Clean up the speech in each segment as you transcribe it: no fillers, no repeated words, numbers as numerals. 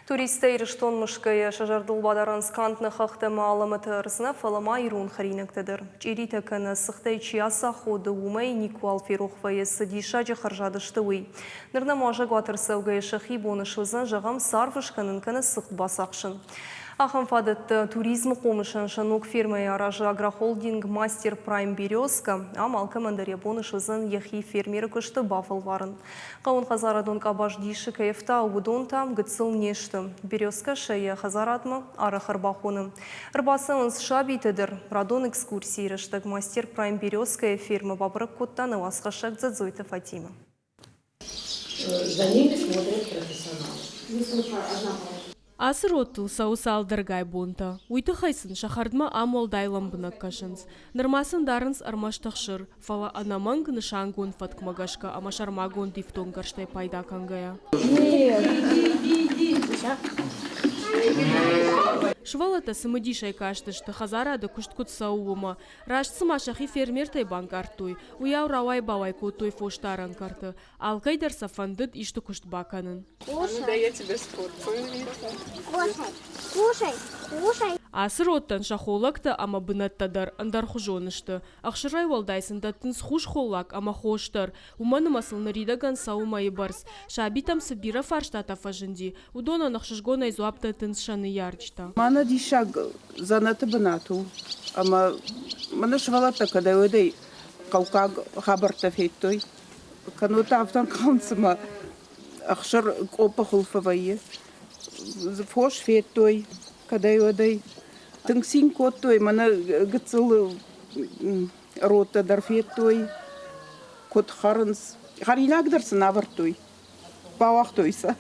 Туристтӕ Ирыстон мысгӕйӕ сӕ зӕрдыл бадарынц канд нӕ хӕхтӕ ӕмӕ алӕмӕты ӕрдз нӕ, фӕлӕ ма ирон хӕринӕгтӕ дӕр. Чъиритӕ кӕнӕ цыхтӕй чи ацаходы, уымӕй никуал ферох вӕййы, цы диссаджы хӕрзад сты, уый. Ныр нӕм уазӕгуат ӕрцӕугӕйӕ сӕхи бон суыдзӕн, зӕгъӕм, царв скӕнын кӕнӕ цыхт бацахсын. Ахӕм фадӕттӕ туризмы хъомысӕн сӕ ног фермӕйы аразы агрохолдинг Мастер Прайм Березка. Ам алкӕмӕн дӕр йӕ бон суыдзӕн йӕхи фермеры куысты бафӕлварын. Хъӕууонхӕдзарадон къабаз дисы кӕй ӕфтауы, уыдон та гыццыл не сты. Березка сӕ йӕ хӕдзарадмӕ арӕх ӕрбахоны. Ӕрбацӕуынц сабитӕ дӕр. Радон экскурсийы рӕстӕг мастер Прайм Березка-йы фермӕ бабӕрӕг кодта нӕ уацхӕссӕг Дзӕдзойты Фатимӕ. За ними смотрят профессионалы. Ацы родтыл цӕуы цалдӕргай бонтӕ. Уый тыххӕй сын сӕ хӕрдмӕ ам уӕлдай лӕмбынӕг кӕсынц. Нырма сын дарынц ӕрмӕст ӕхсыр, фӕлӕ ӕнӕмӕнг нысангонд фӕткмӕ гӕсгӕ ӕмӕ сӕрмагонд ифтонггӕрзтӕй пайда кӕнгӕйӕ. Сывӕллӕттӕ цымыдисӕй кастысты, хӕдзарады куыст куыд цӕуы, уымӕ. Раст цыма сӕхи фермертӕй банкъардтой, уыйау рауай-бауай кодтой фосдарӕн кӕрты. Алкӕй дӕр сӕ фӕндыд исты куыст бакӕнын. Кушай, кушай. Ацы родтӕн сӕ холлӕгтӕ ӕмӕ бынӕттӕ дӕр ӕндӕрхуызон сты. Ӕхсырӕй уӕлдай сын дӕттынц хус холлаг ӕмӕ хос дӕр, уымӕн ӕмӕ сыл ныридӕгӕн цӕуы мӕйы бӕрц. Сабитӕм цы бирӕ фарстатӕ фӕзынди, уыдонӕн ӕхсызгонӕй дзуапп дӕттынц сӕ ныййарджытӕ. Мӕнӕ диссаг дзӕнӕты бынат у, ӕмӕ мӕнӕ сывӕллӕттӕ кӕдӕй-уӕдӕй хъӕуккаг хабӕрттӕ федтой. Кӕннод та афтӕ ӕнхъӕлынц, цыма ӕхсыр къоппы хуылфы вӕййы. Фос федтой кӕдӕй-уӕдӕй. Тынг цин кодтой, мӕнӕ гыццыл родтӕ дӕр федтой, куыд хӕрынц. Хӕринаг дӕр сын авӕрдтой, бауагътой сӕ.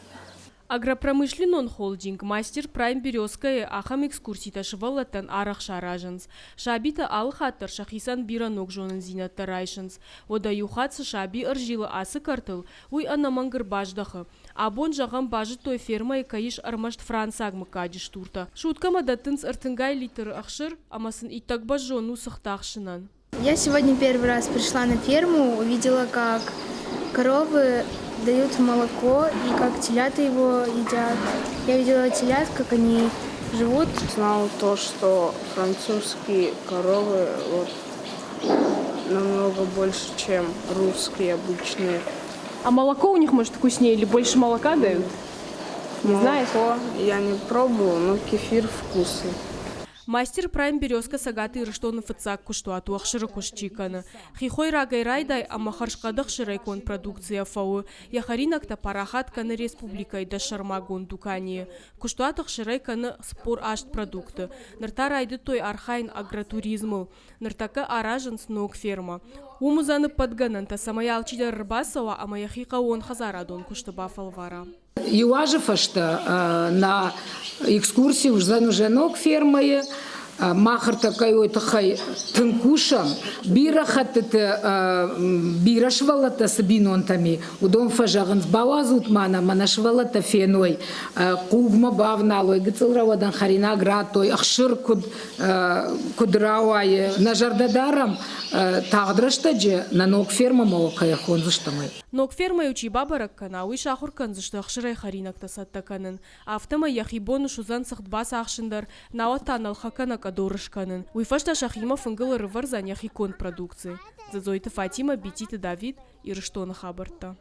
Агропромышленнон холдинг Мастер Прайм Березка-йы ахӕм экскурситӕ сывӕллӕттӕн арӕх саразынц. Сабитӕ алы хатт дӕр сӕхицӕн бирӕ ног зонындзинӕдтӕ райсынц. Уӕдӕ иу хатт цы саби ӕрзилы ацы кӕртыл, уый ӕнӕмӕнг ӕрбаздӕхы. Абон, зӕгъӕм, базыдтой фермӕйы кӕй ис ӕрмӕст францаг мыггаджы стуртӕ. Суткӕмӕ дӕттынц ӕртынгай литры ӕхсыр ӕмӕ сын иттӕг бӕззон у цыхт ахсынӕн. Я сегодня первый раз пришла на ферму, увидела, как коровы дают молоко и как телята его едят. Я видела телят, как они живут. Знал то, что французские коровы вот, намного больше, чем русские обычные. А молоко у них, может, вкуснее или больше молока дают? Не знаешь? Молоко я не пробовала, но кефир вкусный. Мастер Прайм Березка Цӕгат Ирыстоны фыццаг куыстуат у ӕхсыры куыст чи кӕны. Хихойрагӕй райдай ӕмӕ хӕрзхъӕд ӕхсырӕй конд продукцийӕ фӕуы. Йӕ хӕринӕгтӕ парахат кӕны республикӕйы дӕссӕрмагонд дуканийы. Куыстуат ӕхсырӕй кӕны 48 продукты. Ныр та райдыдтой архайын агротуризмыл. Ныртӕккӕ аразынц ног фермӕ. Уым уыдзӕн ӕппӕт гӕнӕнтӕ, цӕмӕй алчидӕр ӕрбацӕуа ӕмӕ йӕхи хъӕууонхӕдзарадон куысты бафӕлвара. Иу азы фӕстӕ нӕ экскурси уыдзӕн уже ног фермӕйы. Мах ӕртӕккӕ уый тыххӕй тынг кусӕм. Бирӕ хӕттыты бирӕ сывӕллӕттӕ цы бинонтӕм и, уыдон фӕзӕгъынц, бауадзут ма нӕ, мӕнӕ сывӕллӕттӕ феной, хъугмӕ бавналой, гыццыл рӕуӕдӕн хӕринаг радтой, ӕхсыр куыд, куыд рауайы. Нӕ зӕрдӕ дарӕм, тагъд рӕстӕджы нӕ ног фермӕмӕ кӕй хондзыстӕм, уый. Ног фермӕйы чи бабӕрӕг кӕна, уый сахуыр кӕндзысты ӕхсырӕй хӕринӕгтӕ цӕттӕ кӕнын. Афтӕмӕй йӕхи бон суыдзӕн цыхт бацахсын дӕр, науӕд та нӕлхӕ кӕнӕ къӕдор скӕнын. Уый фӕстӕ сӕхимӕ фынгыл ӕрывӕрдзӕн йӕхи конд продукци. Дзӕдзойты Фатимӕ, Бититы Давид, Ирыстоны хабӕрттӕ.